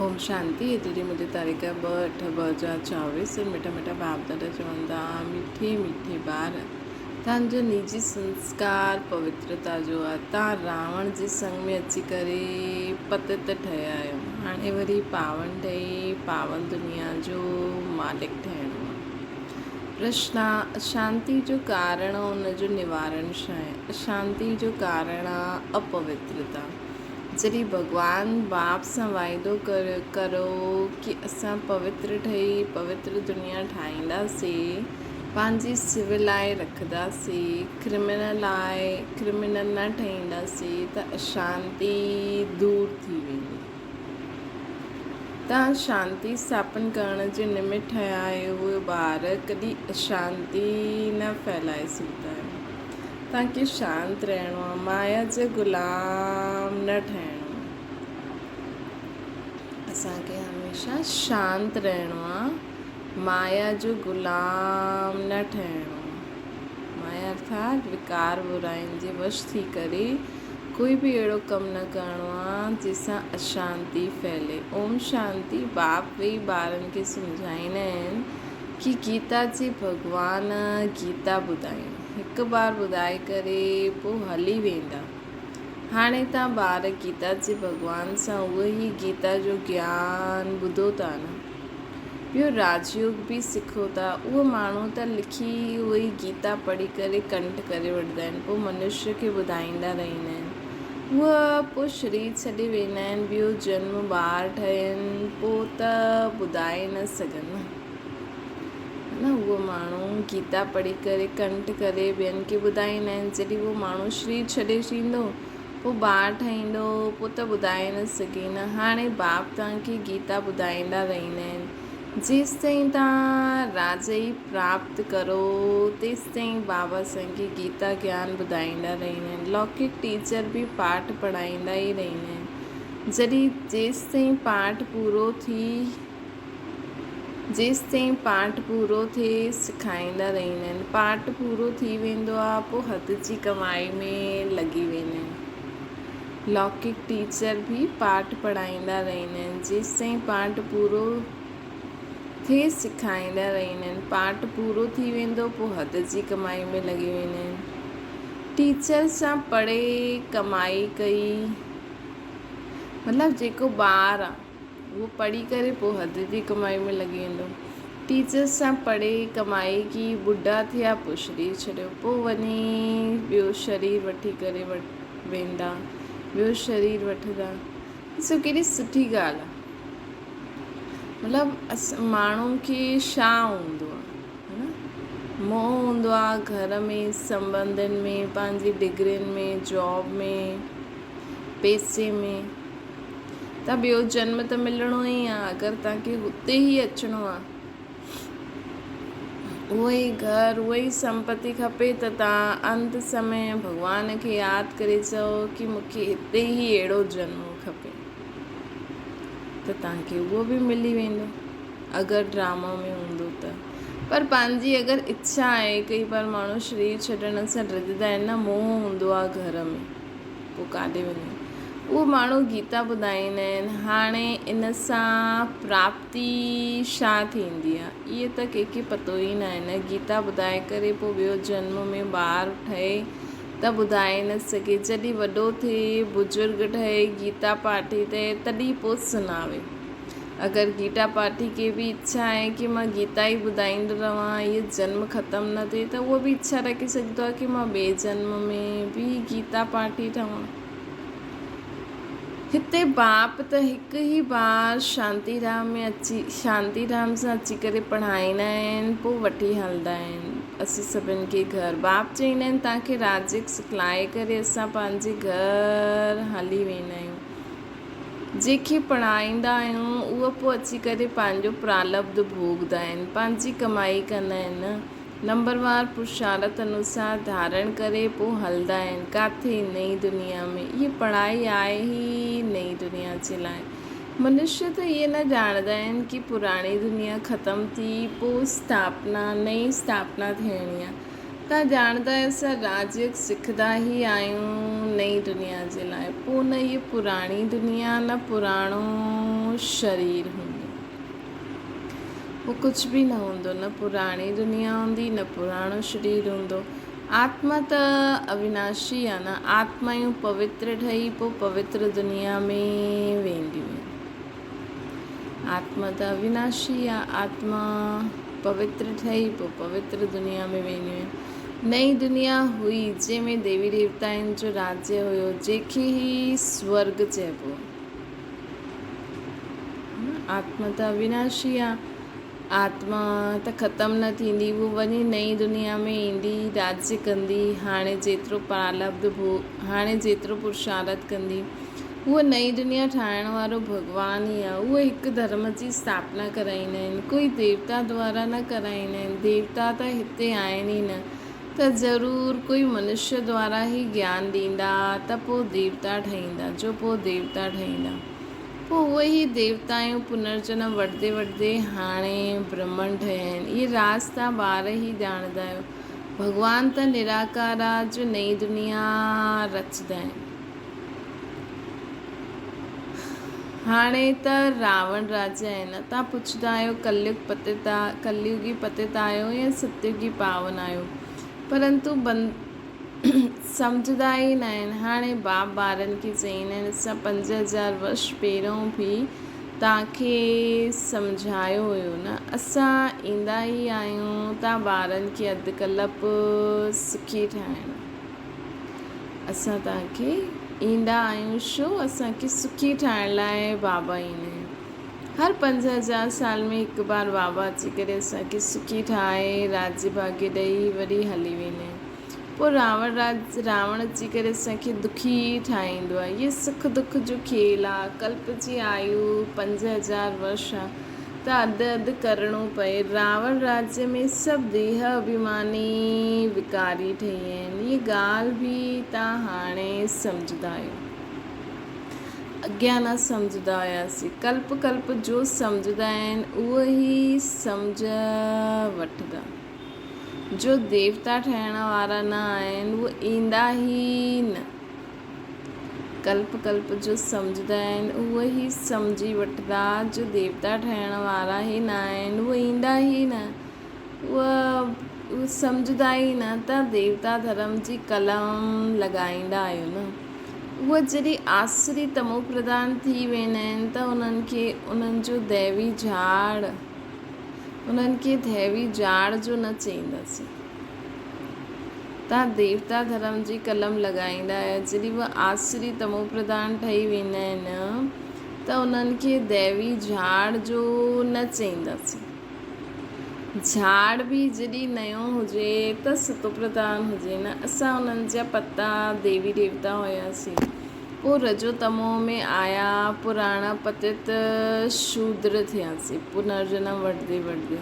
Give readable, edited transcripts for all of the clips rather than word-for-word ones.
اوم شانتي اڄ جي منهنجي تاريخ ٻه اٺ 2024 سر مٺا مٺا باپ دادا چون ٿا مٺي مٺي ٻار تان جو نجي سنسڪار پوترتا جو آ تان راوڻ جي سنگ ۾ اچي ڪري پتت ٺهيا آهيو هاڻي وري پاون ٺهي پاون دنيا جو مالڪ ٺهڻو آ پرشن اشانتي جو ڪارڻ ان جو نوارڻ ڇا آهي اشانتي جو ڪارڻ آ اپوترتا جڏهن ڀڳوان باپ سان واعدو ڪرو ڪي اسان پوتر ٺهي پوتر دنيا ٺاهينداسين، پنهنجي سولائي رکنداسين، ڪرمنل آهي ڪرمنل نه ٺهينداسين ته اشانتي دور ٿي ويندي. توهان شانتي اسٿاپن ڪرڻ جي نمت ٺهيا آهيو، اهي ٻار ڪڏهن اشانتي نه ڦهلائي سگهندا آهيو. توهان کي شانت رهڻو آهي، مايا جو غلام نه ٺهڻو آهي. اسان کي هميشه شانت رهڻو آهي، مايا جو غلام نه ٺهڻو آهي. مايا ارٿات وڪار براين جي وش ٿي ڪري ڪوئي به اهڙو ڪم نه ڪرڻو آهي جنهن سان اشانتي ڦهلي. اوم شانتي باپ ويهي ٻارن کي سمجهائيندا آهن ڪي گيتا جي ڀڳوان گيتا ٻڌائين. هڪ بار ٻڌائي ڪري پوء هلي ويندا. هاڻي تان ٻار گيتا جي ڀڳوان سان اهو ئي گيتا جو گيان ٻڌو ٿا نه. ٻيو راجيوگ به سکو ٿا. اهو ماڻهو ته لکي اهو ئي گيتا پڙهي ڪري ڪنٺ ڪري وٺندا آهن پوء منشيه کي ٻڌائيندا رهندا آهن. اهي پوء شرير ڇڏي ويندا آهن ٻيو جنم ٻار ٺهين پوء ته ٻڌائي نه سگهن نه. نه اهو ماڻهو گيتا پڙهي ڪري ڪنٺ ڪري ٻين کي ٻڌائيندا آهن جڏهن اهو ماڻهو شرير ڇڏي ڇڏيندو پوء ٻار ٺهيندو پوء ته ٻڌائي نه سگهي نه هاڻي باپ توهان کي گيتا ٻڌائيندا رهندا آهن جيستائين توهان راجئي پراپت ڪرو تيستائين بابا اسان کي گيتا گيان ٻڌائيندا رهندا آهن لوڪڪ ٽيچر به پاٺ پڙهائيندا ئي رهندا آهن جڏهن جيستائين پاٺ پورو ٿي جيستائين پاٺ پورو ٿئي سکائيندا رهندا آهن. پاٺ پورو ٿي ويندو آهي پوء هٿ جي ڪمائي ۾ لڳي ويندا آهن. لوڪڪ ٽيچر به پاٺ پڙهائيندا رهندا آهن. جيستائين پاٺ پورو ٿئي سکائيندا رهندا آهن. پاٺ پورو ٿي ويندو پوء هٿ جي ڪمائي ۾ لڳي ويندا آهن. ٽيچر سان پڙهي ڪمائي ڪئي مطلب جيڪو ٻار آهي. اهو پڙهي ڪري پوء حد جي ڪمائي ۾ لڳي ويندو. ٽيچرس سان پڙهي ڪمائي ڪي ٻڍا ٿيا پوء شرير ڇڏيو پوء وڃي ٻيو شرير وٺي ڪري ويندا ٻيو شرير وٺندا ڏسو ڪيڏي سٺي ڳالهه آهي مطلب ماڻهو کي ڇا هوندو آهي ها نه موهه هوندو آهي گهر ۾ سنٻنڌن ۾ پنهنجي ڊگرين ۾ جاب ۾ پئسي ۾ ته ٻيو جنم ته ملڻو ئي آ اگر توهان کي هتي ئي اچڻو آ اهو ئي گهر اهو ئي سمپتي کپي ته توهان انت سمي ڀڳوان کي ياد ڪري چئو ڪي مون کي هتي ئي اهڙو جنم کپي ته توهان کي اهو به ملي ويندو اگر ڊرامو ۾ هوندو ته پر پنهنجي اگر اڇا آهي ڪئي بار ماڻهو شرير ڇڏڻ سان ڊڄندا آهن نه موهه هوندو آ گهر ۾ پوء ڪاڏي وڃي. اهو ماڻهو گيتا ٻڌائيندا آهن. هاڻي ان سان پراپتي ڇا ٿيندي آهي؟ اهي ته ڪنهن کي پتو ئي ناهي نه. گيتا ٻڌائي ڪري پوء ٻيو جنم ۾ ٻار ٺهي ته ٻڌائي نه سگهي. جڏهن وڏو ٿئي، بزرگ ٺهي، گيتا پاٺي ٿئي، تڏهن پوء سڻاوي. اگر گيتا پاٺي کي به اڇا آهي ڪي مان گيتا ئي ٻڌائيندو رهان هيء جنم ختم نه ٿئي ته اهو به اڇا رکي سگهندو آهي ڪي مان ٻئي جنم ۾ به گيتا پاٺي ٺهان. هتي باپ ته هڪ ئي بار شانتي ڌام ۾ اچي شانتي ڌام سان اچي ڪري پڙهائيندا آهن پوء وٺي هلندا آهن اسين سڀن کي گهر. باپ چئيندا آهن توهان کي راجيڪ سکلائي ڪري اسان پنهنجي گهر هلي ويندا آهيون. جنهن کي پڙهائيندا آهيون اهو پوء اچي ڪري پنهنجو پرالبڌ ڀوڳدا آهن، پنهنجي ڪمائي ڪندا آهن. نمبروار پرشارت انوسار ڌارڻ ڪري پوء هلندا آهن ڪاٿي نئين دنيا ۾. هيء پڙهائي آهي ئي نئين دنيا جي لاء. منشيه ته اهي نه ڄاڻندا آهن ڪي پراڻي دنيا ختم ٿي پوء اسٿاپنا نئين اسٿاپنا ٿيڻي آهي. توهان ڄاڻندا آهيو اسان راجيوگ سکندا ئي آهيون نئين دنيا جي لاء پوء نه هيء پراڻي دنيا نه پراڻو شرير هوندو. پوء ڪجهه به نه هوندو، نه پراڻي دنيا هوندي، نه پراڻو شرير هوندو. آتما ته اويناشي آ نه، آتمائون پوتر ٺهي پوء پوتر دنيا ۾ وينديون آهن. آتما ته اويناشي آ، آتما پوتر ٺهي پوء پوتر دنيا ۾ وينديون آهن. نئين دنيا هئي، جنهن ۾ ديوي ديوتائن جو راجيه هيو، جنهن کي ئي سورڳ چئبو آ. آتما ته اويناشي آ، آتما ته ختم نه ٿيندي، هوء وڃي نئين دنيا ۾ ايندي، راجيه ڪندي، هاڻي جيترو پرالبڌ ڀو، هاڻي جيترو پرشارٿ ڪندي، هوء نئين دنيا ٺاهڻ وارو ڀڳوان ئي آ، اهي هڪ ڌرم جي اسٿاپنا ڪرائيندا آهن، ڪوئي ديوتا دوارا نه ڪرائيندا آهن، ديوتا ته هتي آهن ئي نه، ته ضرور ڪوئي منشيه دوارا ئي گيان ڏيندا ته پوء ديوتا ٺهيندا، جو پوء ديوتا ٺهيندا. پوء اهي ئي ديوتائون پنرجنم وٺندي وٺندي هاڻي برهمڻ ٺهيا آهن. اهي راز توهان ٻار ئي ڄاڻندا آهيو. ڀڳوان ته نراڪار آ جو نئين دنيا رچندا آهن. هاڻي ته راوڻ راجا آهن. توهان پڇندا آهيو ڪليگ پتت ڪليگي پتت آهيو يا ستيگي پاون آهيو؟ پرنتو سمجهندا ئي ناهن. هاڻي باپ ٻارن کي چئيندا آهن اسان 5000 ورش پهريون به توهان کي سمجهايو هيو نه؟ اسان ايندا ئي آهيون توهان ٻارن کي اڌ ڪلپ سکي ٺاهڻ. اسان توهان کي ايندا آهيون شو اسان کي سکي ٺاهڻ لاء بابا ايندا آهن. هر 5000 سال ۾ هڪ بار بابا اچي ڪري اسان کي سکي ٺاهي راڄ ڀاڳي ڏئي وري هلي ويندا آهن. پوء راوڻ راڄ راوڻ اچي ڪري اسان کي دکي ٺاهيندو آهي. هي سک دک جو کيل آ. ڪلپ جي آيو 5000 ورش آ ته اڌ اڌ ڪرڻو پئي. راوڻ راڄ ۾ سڀ ديهه اڀيماني وڪاري ٺهي آهن. هيء ڳالهه به توهان هاڻي سمجهندا آهيو. اڳيان نه سمجهندا هياسين. ڪلپ ڪلپ جو سمجهندا آهن اهو ئي سمجهه وٺندا. جو ديوتا ٺهڻ وارا نه آهن اهي ايندا ئي نه. ڪلپ ڪلپ جو سمجهندا آهن اهي ئي سمجهي وٺندا. جو ديوتا ٺهڻ وارا ئي نه آهن اهي ايندا ئي نه. اهي سمجهندا ئي نه ته ديوتا ڌرم جي قلم لڳائيندا آهيو نه. اهي جڏهن آسري تمو پرڌان ٿي ويندا آهن ته انهن کي انهن جو ديوي جهاڙ انهن کي ديوي جهاڙ جو نه چئينداسين. توهان ديوتا ڌرم جي قلم لڳائيندا آهيو جڏهن اهي آسري تمو پرڌان ٺهي ويندا آهن ته انهن کي ديوي جهاڙ جو نه چئينداسين. جهاڙ به جڏهن نيو هجي ته ستوپرڌان هجي نه. اسان انهن جا پتا ديوي ديوتا هياسين. پوء رجو تمو ۾ آيا پراڻا پتت شودر ٿياسين. پنرجنم وٺندي وٺندي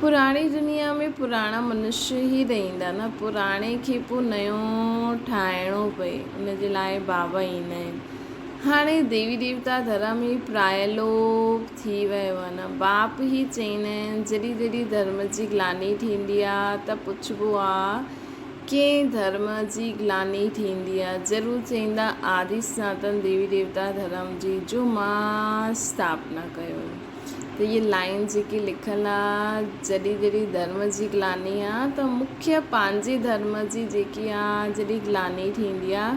پراڻي دنيا ۾ پراڻا منشيه ئي رهندا نه. پراڻي کي پوء نيو ٺاهڻو پئي. ان جي لاء بابا ايندا آهن. هاڻي ديوي ديوتا ڌرم ئي پرائلوپ ٿي ويو آ نه. باپ ئي چئيندا آهن جڏهن جڏهن ڌرم جي گلاني ٿيندي آ ته پڇبو آ ڪنهن ڌرم جي گلاني ٿيندي آ ضرور چئيندا آدي سناتن ديوي ديوتا ڌرم جي جو مان اسٿاپنا ڪيو هيو ته هي لائين جيڪي لکيل آ جڏهن جڏهن ڌرم جي گلاني آ ته مکيه پنهنجي ڌرم جي جيڪي آ جڏهن گلاني ٿيندي آ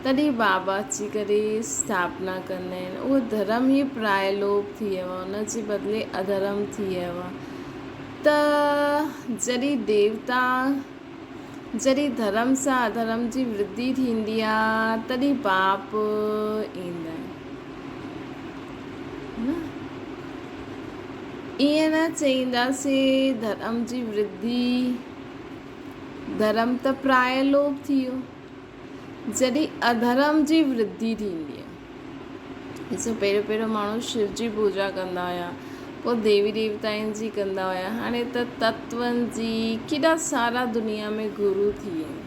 تڏهن بابا اچي ڪري اسٿاپنا ڪندا آهن. اهو ڌرم ئي پرائلوپ ٿي ويو آهي، ان جي بدلي اڌرم ٿي ويو آهي. ته جڏهن ديوتا، جڏهن ڌرم سان اڌرم جي ورڌي ٿيندي آهي، تڏهن پاپ ايندا آهن. ائين نه چئينداسين ڌرم جي ورڌي، ڌرم ته پرائلوپ ٿي ويو. جڏهن اڌرم جي ورڌي ٿيندي آهي. ڏسو پهريون پهريون ماڻهو شو جي پوڄا ڪندا هيا پوء ديوي ديوتائن جي ڪندا هيا هاڻي ته تتون جي ڪيڏا سارا دنيا ۾ گرو ٿي ويا آهن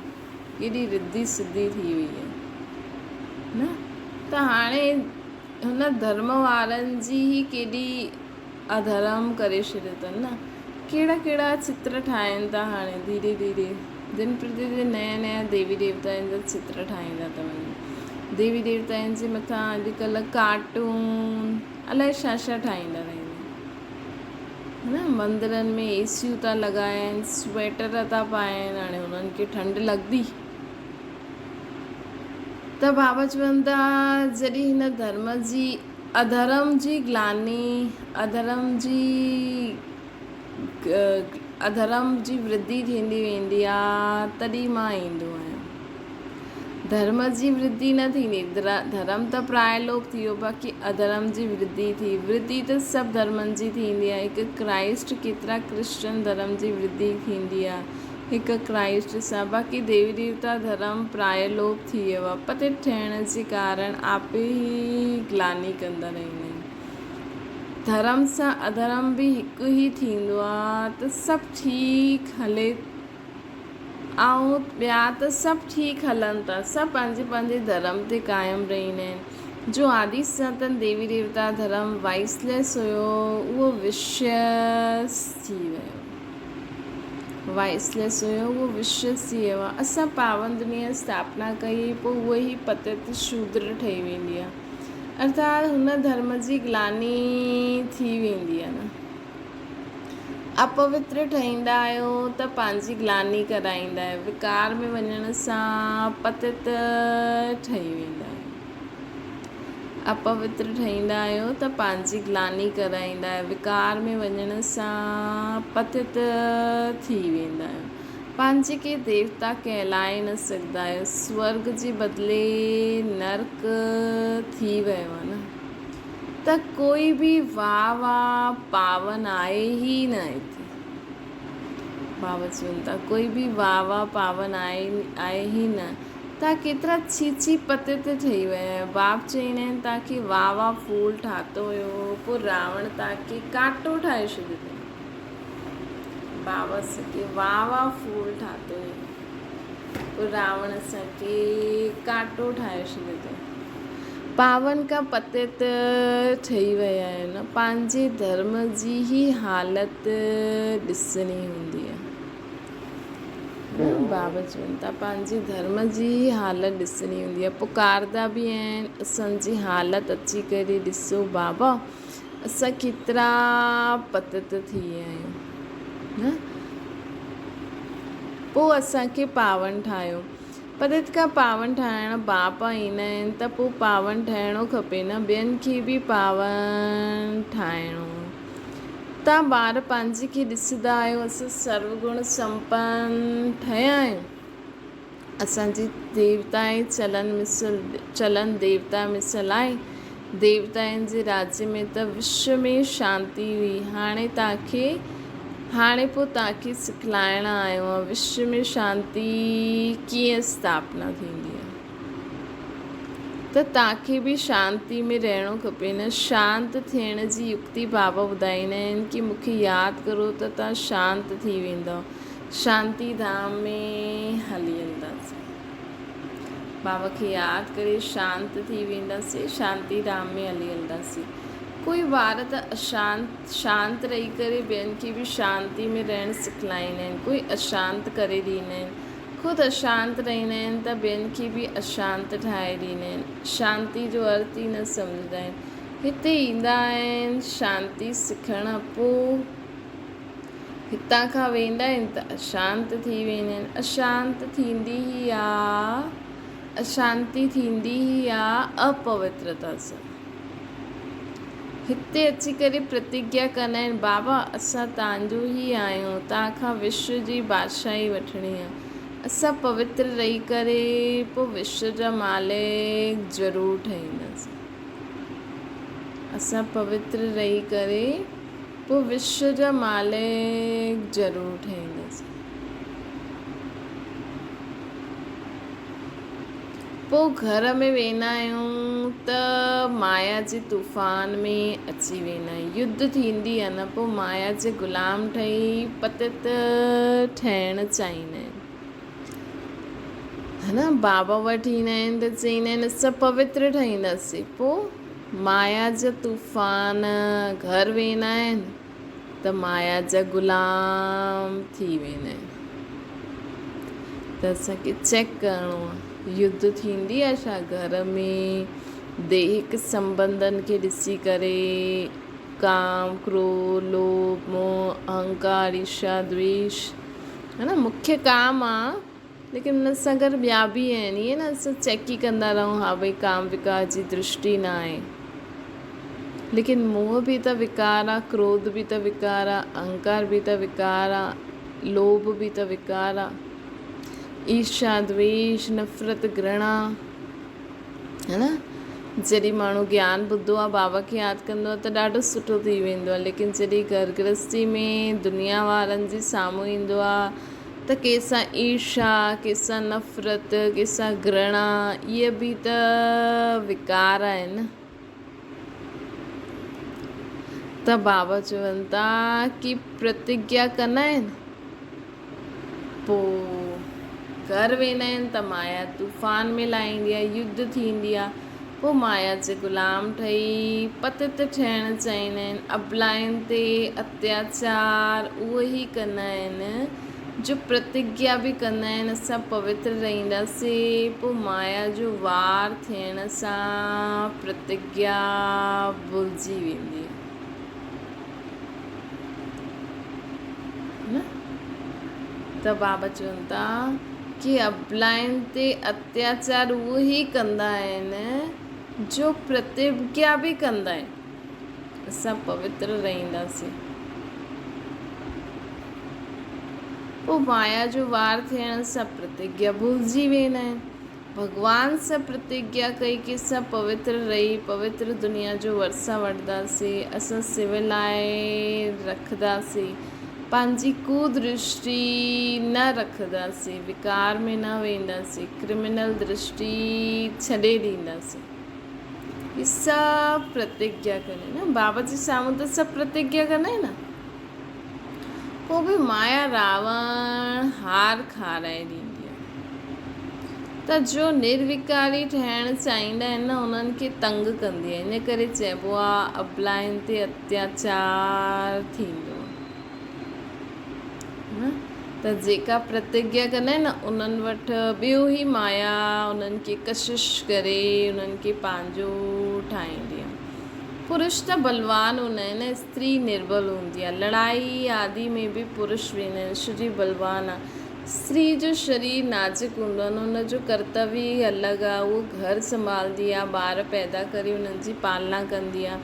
ڪيڏي رڌي سڌي ٿي وئي آهي نه ته هاڻي هن ڌرم وارن جي ئي ڪيڏي اڌرم ڪري ڇڏيو اٿن نه. ڪهڙا ڪهڙا چتر ٺاهين ٿا هاڻي ڌيري ڌيري دن پرتي دن نيا نيا ديوي ديوتائن جا چتر ٺاهيندا ٿا وڃن. ديوي ديوتائن جي مٿان اڄڪلهه ڪارٽون الائي ڇا ڇا ٺاهيندا رهندا آهن. نه مندرن ۾ اي سيون ٿا لڳائين، سوئيٽر ٿا پائين، هاڻي هنن کي ٺنڊ لڳندي. ته بابا چون ٿا جڏهن هن ڌرم جي اڌرم جي گلاني، اڌرم جي اڌرم جي ورڌي ٿيندي ويندي آ تڏهن مان ايندو آهيان. ڌرم جي ورڌي نه ٿيندي، ڌرم ته پرائي لوڪ ٿي ويو باقي اڌرم جي ورڌي ٿي، ورڌي ته سڀ ڌرمن جي ٿيندي آ، هڪ ڪرائسٽ ڪيترا ڪرسچن ڌرم جي ورڌي ٿيندي آ هڪ ڪرائسٽ سان، باقي ديوي ديوتا ڌرم پرائي لوپ ٿي ويو آ، پتيت ٺهڻ جي ڪارڻ آپي ئي گلاني ڪندا رهندا آهن. ڌرم سان اڌرم به هڪ ئي ٿيندو آ ته سڀ ٺيڪ هلي ۽ ٻيا ته سڀ ٺيڪ هلن ٿا، سڀ پنهنجي پنهنجي ڌرم تي قائم رهندا آهن. جو آدي سناتن ديوي ديوتا ڌرم وائسليس هيو، اهو وشيس ٿي ويو. وائسليس هيو، اهو وشيس ٿي ويو آهي. اسان پاون دنيا اسٿاپنا ڪئي، پوء اهو ئي پتت شودر ٺهي ويندي آهي. ارٿات هن ڌرم جي گلاني ٿي ويندي آهي نه. اپوتر ٺهيندا آهيو ته پنهنجي گلاني ڪرائيندا آهيو. وڪار ۾ وڃڻ سان پتت ٺهي ويندا آهيو. اپوتر ٺهيندا آهيو ته پنهنجي گلاني ڪرائيندا آهيو. وڪار ۾ وڃڻ سان پتت ٿي ويندا آهيو. پنهنجي کي ديوتا ڪهلائي نه سگهندا آهيو. سورڳ جي بدلي نرڪ ٿي ويو آهي نه. ته ڪوئي به واهه واهه پاون آهي ئي نه هتي. بابا چون ٿا ڪوئي به واهه واهه پاون آهي آهي ئي نه. توهان ڪيترا ڇي ڇي پتي تي ٺهي ويا آهيو. باب چئيندا آهن توهان کي واهه واهه ڦول ٺاتو هيو پوء راوڻ توهان کي ڪانٽو ٺاهي ڇڏيو اٿئي. بابا اسان کي واهه واهه ڦول ٺاتو هيو. پوء راوڻ اسان کي ڪانٽو ٺاهي ڇڏيو اٿئي. پاون کان پتيت ٺهي ويا آهيون نه پنهنجي ڌرم جي ئي حالت ڏسڻي هوندي آهي نه بابا چون ٿا پنهنجي ڌرم جي ئي حالت ڏسڻي هوندي آهي پڪاردا به آهن اسان جي حالت اچي ڪري ڏسو بابا اسان ڪيترا پتت ٿي ويا آهيون نه پوء اسان کي پاون ٺاهيو پتت کان پاون ٺاهڻ باپ ايندا آهن ته پوء پاون ٺهڻو کپي نه ٻين کي به پاون ٺاهڻو تان ٻار پنهنجي کي ڏسندا آهيو اسان سرو گڻ سمپن ٺهيا آهيون اسان جي ديوتائي چلن مثل چلن ديوتا مثل آهي ديوتائن جي راجيه ۾ ته وشو ۾ شانتي هئي، هاڻي توهان کي هاڻي پوء توهان کي سکلائڻ آيو آهيان، وشو ۾ شانتي ڪيئن اسٿاپنا ٿيندي آهي. ته توهان کي به شانتي ۾ رهڻو کپي نه. شانت ٿيڻ جي يڪتي بابا ٻڌائيندا آهن ڪي مون کي ياد ڪرو ته توهان شانت ٿي ويندؤ، شانتي ڌام ۾ هلي هلنداسين. بابا کي ياد ڪري شانت ٿي وينداسين، شانتي ڌام ۾ هلي هلنداسين. ڪوئي ٻار ته اشانت شانت رهي ڪري ٻين کي به شانتي ۾ رهڻ سکلائيندا آهن، ڪوئي اشانت ڪري ڏيندا آهن. خود اشانت رهندا آهن ته ٻين کي به اشانت ٺاهي ڏيندا آهن. شانتي جو ارٿ ئي نه سمجهندا آهن. هتي ايندا آهن شانتي سکڻ پوء هتان کان ويندا آهن ته اشانت ٿي ويندا آهن. اشانت ٿيندي ئي آ اشانتي ٿيندي ئي آ اپوترتا سان. هتي اچي ڪري پرتگيا ڪندا آهن، بابا اسان توهان جو ئي آهيون، توهان کان وشو جي بادشاهي وٺڻي آ. اسان پوتر رهي ڪري پوء وشو جا مالڪ ضرور ٺهينداسين. اسان پوتر رهي ڪري پوء وشو جا مالڪ ضرور ٺهينداسين. پوء گهر ۾ ويندا آهيون ته مايا جي طوفان ۾ اچي ويندا آهيون. يڌ ٿيندي آهي نه پوء مايا جي غلام ٺهي پتت ٺهڻ چاهيندا آهن. ها نه بابا وٽ ايندا آهن ته چئيندا آهن اسان پوتر ٺهينداسين پوء مايا جا طوفان گهر ويندا آهن ته مايا جا غلام ٿي ويندا آهن ته اسان کي چيڪ ڪرڻو آهي يڌ ٿيندي آهي ڇا گهر ۾ ديهڪ سنٻنڌن کي ڏسي ڪري ڪام، ڪروڌ، لوڀ، موهه، اهنڪار، ايرشا، دويش، ها نه مکيه ڪام آ ليڪن ان سان گڏ ٻيا به آهن ائين نه اسان چيڪ ئي ڪندا رهون ها ڀئي ڪام وڪار جي درشٽي نه آهي ليڪن موهه به ته وڪار آ ڪروڌ به ته وڪار آ اهنڪار به ته وڪار آ لوڀ به ته وڪار آ ايرشا دويش نفرت گهرڻا ها نه جڏهن ماڻهو گيان ٻڌو آهي بابا کي ياد ڪندو آهي ته ڏاڍو سٺو ٿي ويندو آهي ليڪن جڏهن گهر گرهستي ۾ دنيا وارن جي سامهون ايندو آهي ته ڪنهن سان ايرشا ڪنهن سان نفرت ڪنهن سان گهرڻا اهي به ته وڪار آهن ته بابا چون ٿا ڪي پرتگيا ڪندا آهن پوء گهر ويندا آهن ته مايا طوفان ۾ لاهيندي آهي، يڌ ٿيندي آهي، پوء مايا جي غلام ٺهي پتت ٺهڻ چاهيندا آهن، ابلائن تي اتياچار اهي ئي ڪندا آهن جو پرتگيا به ڪندا آهن اسان پوتر رهنداسين، پوء مايا جو وار ٿيڻ سان پرتگيا ڀلجي ويندي آهي. ته بابا چون ٿا ڪي ابلائن تي اتياچار اهي ئي ڪندا آهن جو پرتگيا به ڪندا آهن اسان پوتر رهنداسين پوء مايا جو وار ٿيڻ سان پرتگيا ڀلجي ويندا آهن ڀڳوان سان پرتگيا ڪئي ڪي اسان پوتر رهي پوتر دنيا جو ورثا وٺنداسين، اسان سولائي رکنداسين، پنهنجي ڪودرشٽي نه رکنداسين، وڪار ۾ نه وينداسين، ڪرمنل درشٽي ڇڏي ڏينداسين. هي سڀ پرتگيا ڪندا آهن نه بابا جي سامهون ته سڀ پرتگيا ڪندا آهن نه پوء به مايا راوڻ هار کارائي ڏيندي آهي ته جو نروڪاري ٺهڻ چاهيندا آهن نه انهن کي تنگ ڪندي آهي ان ڪري چئبو آهي ابلائن تي اتياچار ٿيندو آهي ته جيڪا پرتگيا ڪندا آهن نه انهن وٽ ٻيو ئي مايا انهن کي ڪشش ڪري انهن کي پنهنجو ٺاهيندي آهي پرش ته بلوان هوندا آهن ۽ استري نربل هوندي آهي. لڙائي آدي ۾ به پرش ويندا آهن، شرير بلوان آهي. استري جو شرير نازڪ هوندو آهي، ان جو ڪرتويه ئي الڳ آهي، هوء گهر سنڀالندي آهي، ٻار پيدا ڪري انهن جي پالنا ڪندي آهي.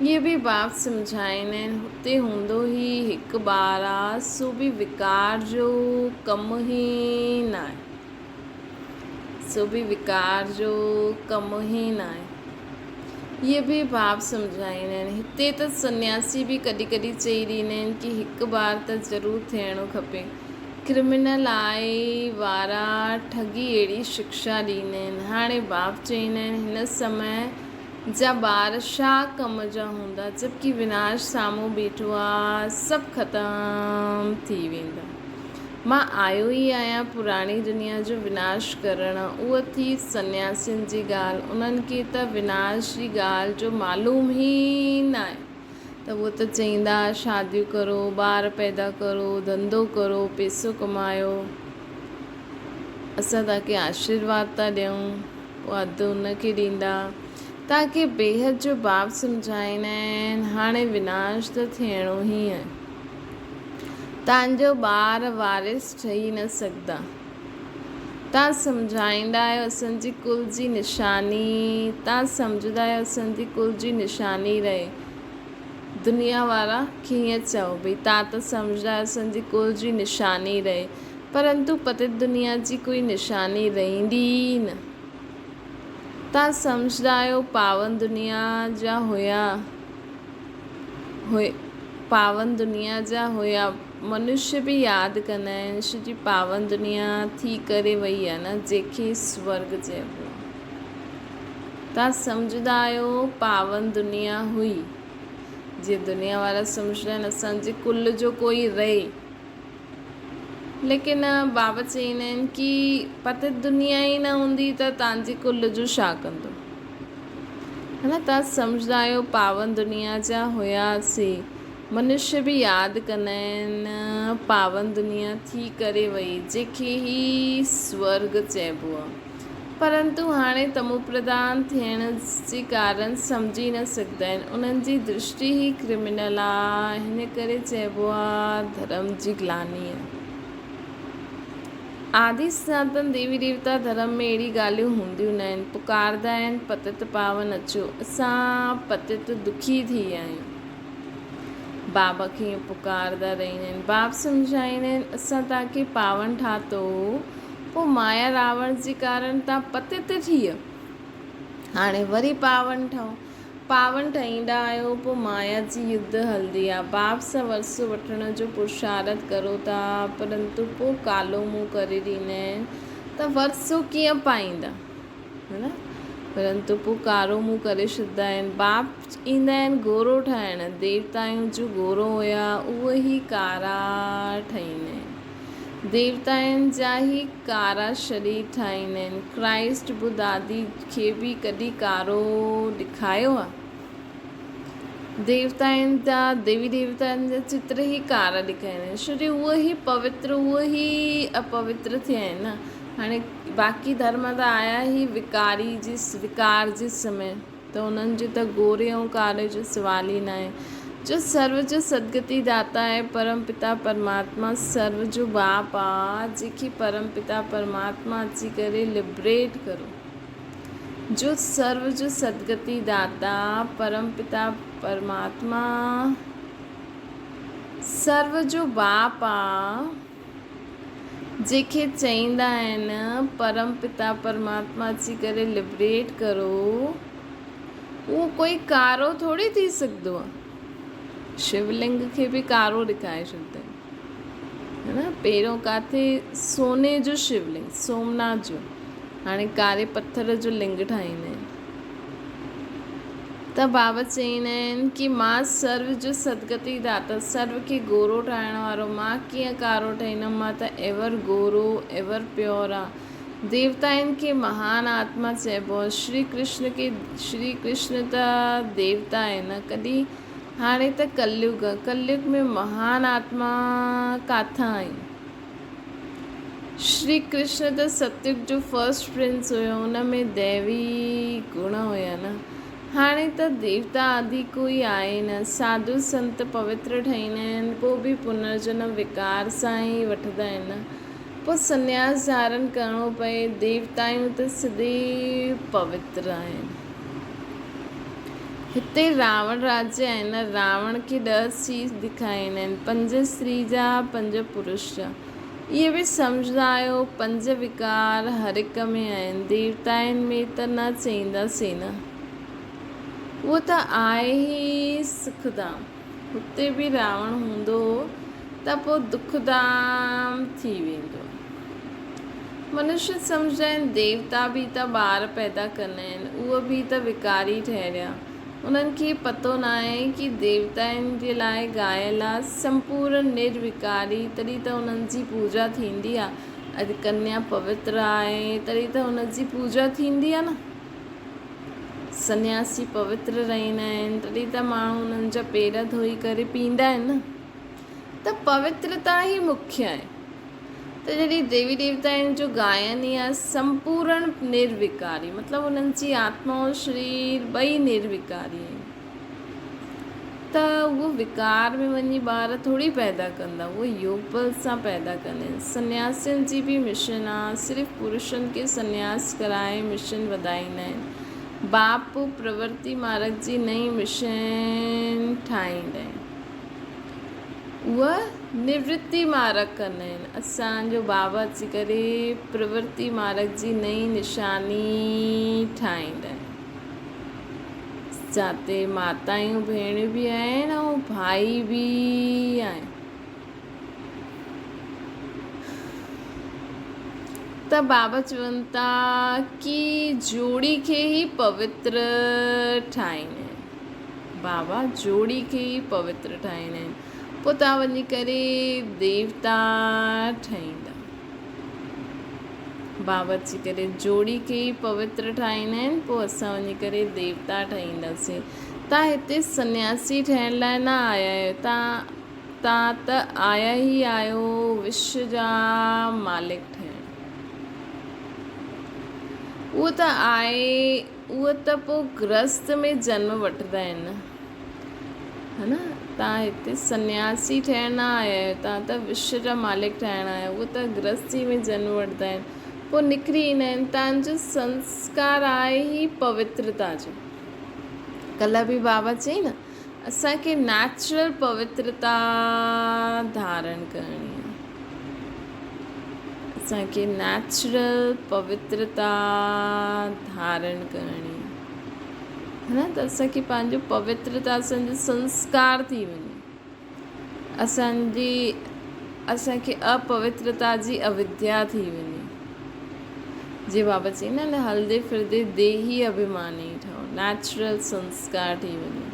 اهي به باپ سمجهائيندا آهن، هتي هوندو هي هڪ ٻار آهي، سو به وڪار جو ڪم ئي ناهي. سو به وڪار جو ڪم ئي ناهي. اهي به باب سمجهائيندا آهن. هتي ته سنياسي به ڪڏهن ڪڏهن چئي ڏيندا آهن ڪي هڪ بار ته ضرور ٿيڻو کپي. ڪرمنل آء وارا ٺڳي اهڙي شڪشا ڏيندا آهن. هاڻي باب چئيندا آهن هن سمي جا ٻار ڇا ڪم جا هوندا جبڪه وناش سامهون بيٺو آ سڀ ختم ٿي ويندا. مان آيو ئي آهيان پراڻي دنيا جو وناش ڪرڻ. اها ٿي سنياسين جي ڳالهه. انهن کي ته وناش جي ڳالهه جو معلوم ئي ناهي ته اهي ته چئيندا شاديون ڪرو، ٻار پيدا ڪرو، ڌنڌو ڪرو، پيسو ڪمايو. اسان توهان کي آشيرواد ٿا ڏيون. پوء اڌ ان کي ڏيندا. توهان کي بيحد جو باپ سمجهائيندا آهن. هاڻي وناش ته ٿيڻو ئي آهي. توهان جو ٻار وارث ٺهي نه سگهندا. توهان سمجهائيندا آهيو اسان جي ڪل جي نشاني، توهان سمجهندا آهيو اسان جي ڪل جي نشاني رهي. دنيا وارا ڪيئن چئو ڀئي توهان ته سمجهندا آهيو اسان جي ڪل جي نشاني رهي. پرنتو پتت دنيا جي ڪوئي نشاني رهندي ئي نه. توهان سمجهندا آهيو پاون دنيا جا هيا. هئي پاون دنيا جا هيا منشي به ياد ڪندا آهن شو جي پاون دنيا ٿي ڪري وئي آهي نه جنهن کي سورڳ چئبو آهي توهان سمجهندا آهيو پاون دنيا هئي جيئن دنيا وارا سمجهندا آهن اسان جي ڪل جو ڪوئي رهي ليڪن بابا چئيندا آهن ڪي پتت دنيا ئي نه هوندي ته توهان جي ڪل جو ڇا ڪندو ها نه توهان سمجهندا آهيو پاون دنيا جا هيا سي منشي به ياد ڪندا آهن پاون دنيا ٿي ڪري وئي جنهن کي هي سورگ چئبو آهي. پرنتو هاڻي تموپرڌان ٿيڻ جي ڪارڻ سمجهي نه سگهندا آهن. انهن جي درشٽي ئي ڪرمنل آ. هن ڪري چئبو آ ڌرم جي گلاني آ. آدي سناتن ديوي ديوتا ڌرم ۾ اهڙي ڳالهيون هونديون ناهن. پڪارندا آهن پتت پاون اچو. اسان پتت دکي ٿي ويا آهيون. باب کي ائين پڪارندا رهندا آهن. باب سمجهائيندا آهن اسان توهان کي پاون ٺاتو پوء مايا راوڻ جي ڪارڻ تان پتت ٿي ويو. هاڻي وري پاون ٺهو. پاون ٺهيندا آهيو پوء مايا جي يڌ هلندي آ. باپ سان ورثو وٺڻ جو پرشارٿ ڪرو ٿا پرنتو پوء ڪالو منهن ڪري ڏيندا آهن ته ورثو ڪيئن پائيندا. ها نه؟ پرنتو پوء ڪارو منهن ڪري ڇڏندا آهن. باپ ايندا آهن گورو ٺاهڻ. ديوتائن جو گورو هيا اهي ئي ڪارا ٺهيندا آهن. ديوتائن جا ئي ڪارا شرير ٺاهيندا آهن. ڪرائسٽ بدھ آدي کي به ڪڏهن ڪارو ڏيکايو آ؟ ديوتائن جا ديوي ديوتائن جا چتر ئي ڪارا ڏيکاريندا آهن ڇو جو اهي ئي پوتر اهي ئي اپوتر ٿيا آهن نه. هاڻي باقي ڌرم ته آيا ئي وڪاري جي وڪار جي سمي. ته انهن جي ته گوري ۽ ڪاري جو سوال ئي ناهي. جو سرو جو سدگتي داتا آهي، پرم پتا پرماتما سرو جو باپ آ، جنهن کي پرم پتا پرماتما اچي ڪري لبريٽ ڪرو. جو سرو جو سدگتي داتا، پرم پتا پرماتما سرو جو باپ آ. جنهن کي چئيندا آهن پرم پتا پرماتما اچي ڪري لبريٽ ڪرو اهو ڪوئي ڪارو ٿوري ٿي سگهندو آهي شولنگ کي به ڪارو ڏيکاري ڇڏيندا آهن هي نه پهريون ڪاٿي سوني جو شولنگ سومناٿ جو هاڻي ڪاري پٿر جو لنگ ٺاهيندا آهن ته بابا چئيندا آهن ڪي مان سرو جو سدگتي داتا، سرو کي گورو ٺاهڻ وارو، مان ڪيئن ڪارو ٺهيندم، مان ته ايور گورو، ايور پيور آن. ديوتائن کي مهان آتما چئبو آهي. شري ڪرشن کي شري ڪرشن ته ديوتا آهي نه ڪڏهن هاڻي ته ڪليگ آهي. ڪليگ ۾ مهان آتما ڪاٿان آئي؟ شري ڪرشن ته ستيگ جو فرسٽ پرنس هيو، ان ۾ ديوي گڻ هيا نه. هاڻي ته ديوتا آدي ڪوئي آهي نه. ساڌو سنت پوتر ٺهيندا آهن، پوء به پنرجنم وڪار سان ئي وٺندا آهن نه. پوء سنياس ڌارڻ ڪرڻو پئي. ديوتائون ته سديو پوتر آهن. هتي راوڻ راجيه آهي نه، راوڻ کي ڏهه سيس دکائيندا آهن، پنج استري جا، پنج پرش جا. اهي به سمجهندا آهيو، پنج وڪار هر هڪ ۾ آهن، ديوتائن ۾ ته نه چئينداسين نه. اهو ته آهي ئي سک ڌام. هتي به راوڻ هوندو هو ته پوء دک ڌام ٿي ويندو. منشي سمجهندا آهن ديوتا به ته ٻار پيدا ڪندا آهن، اهي به ته وڪاري ٺهريا. انهن کي پتو ناهي ڪي ديوتائن جي لاء ڳايل آ سمپورن نروڪاري تڏهن ته انهن جي پوڄا ٿيندي آ. اڄ ڪنيا پوتر آهي تڏهن ته ان جي پوڄا ٿيندي آ نه. سنياسي پوتر رهندا آهن تڏهن ته ماڻهو انهن جا پير ڌوئي ڪري پيئندا آهن نه. ته پوترتا ئي مکيه آهي. ته جڏهن ديوي ديوتائن جو گائن ئي آهي سمپورڻ نروڪاري مطلب انهن جي آتما ۽ شرير ٻئي نروڪاري آهن ته اهو وڪار ۾ وڃي ٻار ٿوري پيدا ڪندا اهو يوگ بل سان پيدا ڪندا آهن سنياسين جي به مشن آهي صرف پرشن کي سنياس ڪرائي مشن وڌائيندا آهن باپ پرورتي مارگ جي نئين مشن ٺاهيندا آهن اها نورتي مارگ ڪندا آهن. اسان جو بابا اچي ڪري پرورتي مارگ جي نئين نشاني ٺاهيندا آهن. جاتي ماتايون ڀيڻيون به آهن ۽ ڀائي به آهن. ته بابا چون ٿا ڪي جوڙي کي ئي پوتر ٺاهيندا آهن. بابا جوڙي کي ئي پوتر ٺاهيندا آهن، پوء توهان وڃي ڪري ديوتا ٺهيندا. بابا اچي ڪري جوڙي کي ئي پوتر ٺاهيندا آهن، پوء اسان وڃي ڪري ديوتا ٺهينداسين. توهان هتي سنياسي ٺهڻ لاء نه آيا آهيو، توهان ته آيا ئي آهيو وشو جا مالڪ ٺهڻ. اهو ته آهي، اهو ته پوء گرهست ۾ جنم وٺندا آهن نه. ها نه؟ توهان هتي سنياسي ٺهڻ نه آيا آهيو، توهان ته وشو جا مالڪ ٺهڻ آيا آهيو. اهو ته گرهستي ۾ جنم وٺندا آهن، پوء نڪري ايندا آهن. توهان جو سنسڪار آهي ئي پوترتا جو. ڪلهه به بابا چئي نه، اسان کي نيچرل پوترتا ڌارڻ ڪرڻي آهي. اسان کي نيچرل پوترتا ڌارڻ ڪرڻي آهي. ها نه ته اسان کي پنهنجو پوترتا اسان جو سنسڪار ٿي وڃي. اسان جي اسان کي اپوترتا جي اوديا ٿي وڃي. جي بابا چئي نه هلندي ڦرندي ديهي اڀيماني ٺهو، نيچرل سنسڪار ٺهي وڃي.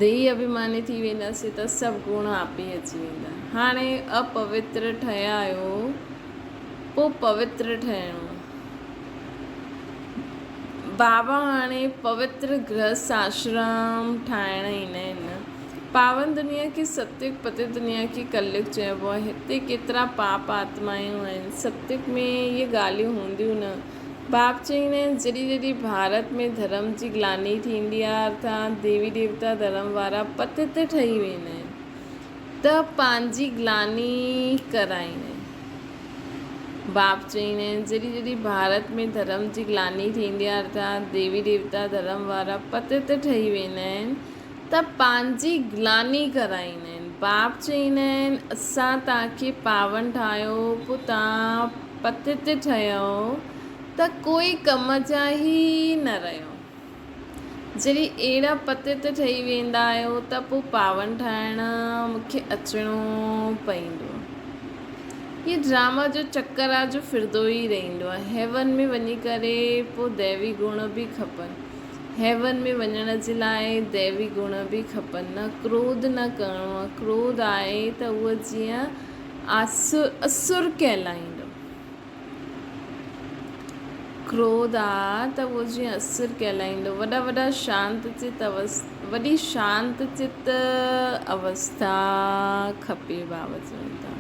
ديهي اڀيماني ٿي وينداسين ته سڀ گڻ آپي اچي ويندا. هاڻي اپوتر ٺهيا آهيو، پوء پوتر ٺهڻو. بابا هاڻي پوتر گرهست آشرم ٺاهڻ ايندا آهن. پاون دنيا کي ستيگ پتيت دنيا کي ڪليگ چئبو آهي. هتي ڪيترا پاپ آتمائون آهن. ستيگ ۾ اهي ڳالهيون هونديون نه. باپ چئيندا آهن جڏهن جڏهن ڀارت ۾ ڌرم جي گلاني ٿيندي آهي ارٿات ديوي ديوتا ڌرم وارا پتيت ٺهي ويندا آهن ته پنهنجي گلاني ڪرائيندا آهن. باپ چئيندا آهن جڏهن جڏهن ڀارت ۾ ڌرم جي گلاني ٿيندي آهي ارٿات ديوي ديوتا ڌرم وارا پتيت ٺهي ويندا آهن ته پنهنجي گلاني ڪرائيندا آهن. باپ چئيندا آهن، اسان توهان کي پاون ٺاهيو، پوء توهان پتيت ٺهيو ته ڪوئي ڪم جا ئي نه رهيو. جڏهن اهڙا پتيت ٺهي ويندا آهيو ته پوء پاون ٺاهڻ مون کي اچڻو پئيندو. هي ڊراما جو چڪر آ جو ڦردو ئي رهندو آ. هيون ۾ وڃي ڪري پوء ديوي گڻ به کپن. هيون ۾ وڃڻ جي لاء ديوي گڻ به کپن نه ڪروڌ نه ڪرڻو آ. ڪروڌ آهي ته اهو جيئن اسر ڪهلائيندو. ڪروڌ آ ته اهو جيئن اسر ڪهلائيندو. وڏا وڏا شانت چت وڏي شانت چت اوسٿا کپي بابا چون ٿا.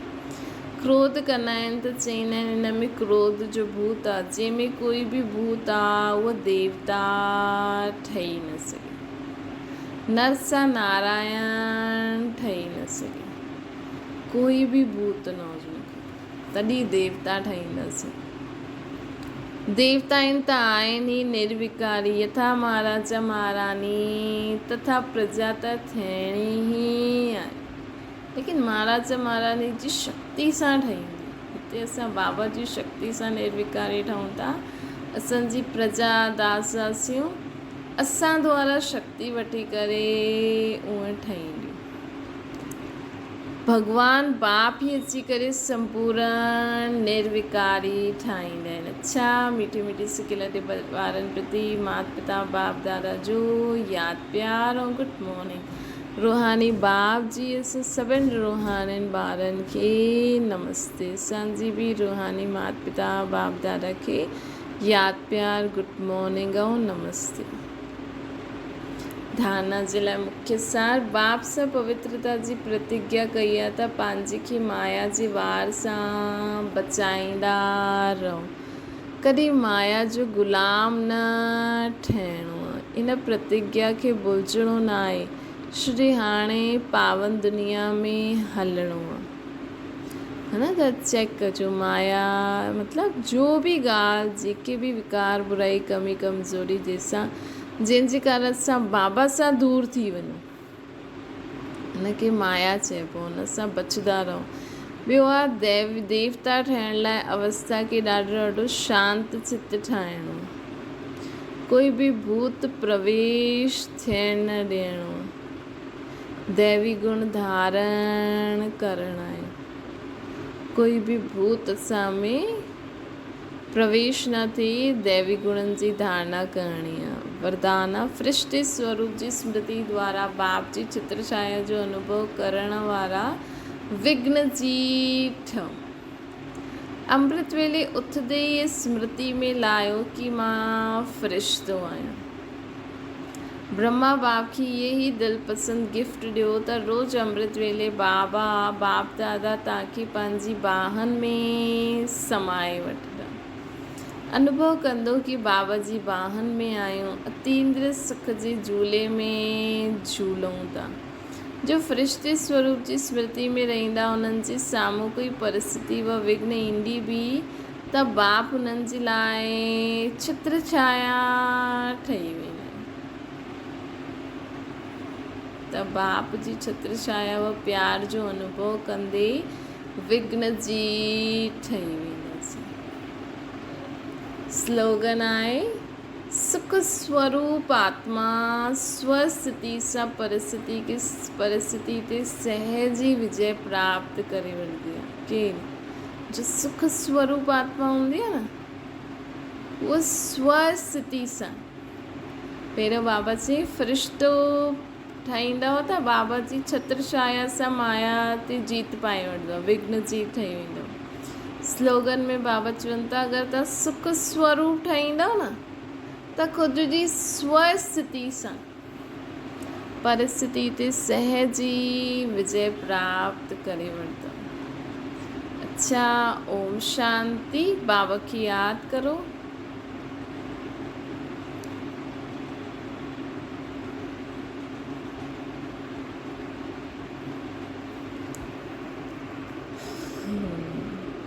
ڪروڌ ڪندا آهن ته چئيندا آهن هن ۾ ڪروڌ جو ڀوت آ. جنهن ۾ ڪوئي به ڀوت آ اهو ديوتا ٺهي نه سگهي. نر سان نارائڻ ٺهي نه سگهي. ڪوئي به ڀوت نه هجڻ کپي. تڏهن ديوتا ٺهينداسين. ديوتائن ته آهن ئي نروڪاري، يٿا مهاراجا مهاراني تٿا پرجا ته ٿيڻي ئي آهي. ليڪن مهاراجا مهاراني جي شڪتي سان ٺهيندي. هتي اسان بابا جي شڪتي سان نروڪاري ٺهون ٿا. اسان جي پرجا، داس داسيون اسان دوارا شڪتي وٺي ڪري اهي ٺهينديون. ڀڳوان باپ ئي اچي ڪري سمپورڻ نروڪاري ٺاهيندا آهن. اڇا ميٺي ميٺي سڪي لڏي ٻارن پرتي مات پتا باپ دادا جو ياد پيار ۽ گڊ مارننگ. روحاني باپ جي اسان سڀن روحانين ٻارن کي نمستي. اسان جي به روحاني مات پتا باپ دادا کي ياد پيار گڊ مارننگ ۽ نمستي. ڌارڻا جي لاء مکيه سار، باپ سان پوترتا جي پرتگيا ڪئي آهي ته پنهنجي کي مايا جي وار سان بچائيندا رهو. ڪڏهن مايا جو غلام نه ٺهڻو آهي. ان پرتگيا کي ڀلجڻو نه آهي. شري هاڻي پاون دنيا ۾ هلڻو آهي. ها نه ته چيڪ ڪجو مايا مطلب جو به ڳالهه جيڪي به وڪار برائي ڪمي ڪمزوري جنهن سان جنهن جي ڪارڻ اسان بابا سان دور ٿي وڃون ان کي مايا چئبو ان سان بچدا رهو ٻيو آ ديو ديوتا ٺهڻ لاء اوستا کي ڏاڍو ڏاڍو شانت چت ٺاهڻو ڪوئي به ڀوت پرويش ٿيڻ نه ڏيڻو ديوي گڻ ڌارڻ ڪرڻ آهي. ڪوئي به ڀوت اسان ۾ پرويش نه ٿئي، ديوي گڻن جي ڌارڻا ڪرڻي آهي. وردان آهي، فرشتي سوروپ جي سمرتي دوارا باپ جي ڇتر ڇايا جو انوڀو ڪرڻ وارا وگهن جي ٺهو. امرت ويلي اٿندي ئي سمرتي ۾ لايو ڪي مان فرشتو آهيان. برهما باپ کي اهي ئي دلپسند گفٽ ڏيو ته روز امرت ويلي بابا، باپ دادا، توهان کي پنهنجي ٻانهن ۾ سمائي وٺندا. انوڀو ڪندو ڪي بابا جي ٻانهن ۾ آهيون، اتيندريه سک جي جهولي ۾ جهولون ٿا. جو فرشتي سوروپ جي سمرتي ۾ رهندا انهن جي سامهون ڪوئي پرسٿتي و وگهن ايندي به ته باپ انهن جي لاء ڇتر ڇايا ٺهي ويندا آهن. ته باپ جي ڇتر ڇايا و پيار جو انوڀو ڪندي وگهن جي ٺهي وينداسين. سلوگن آهي، سک سوروپ آتما سوستي سان پرستي کي پرستي تي سهج ئي وجي پراپت ڪري وٺندي آهي. ڪير؟ جو سک سوروپ آتما هوندي آهي نه، اهو سوستي سان پهريون بابا چئي فرشتو ٺاهيندا هئا ته بابا جي ڇتر ڇايا سان مايا تي جيت پائي وٺندو وگهن جيت ٺهي ويندو. سلوگن ۾ بابا چون ٿا اگر توهان سک سوروپ ٺاهيندؤ نه ته خود جي سوستي سان پرستي تي سهج ئي وجي پراپت ڪري وٺندؤ. اڇا اوم شانتي بابا کي ياد ڪرو.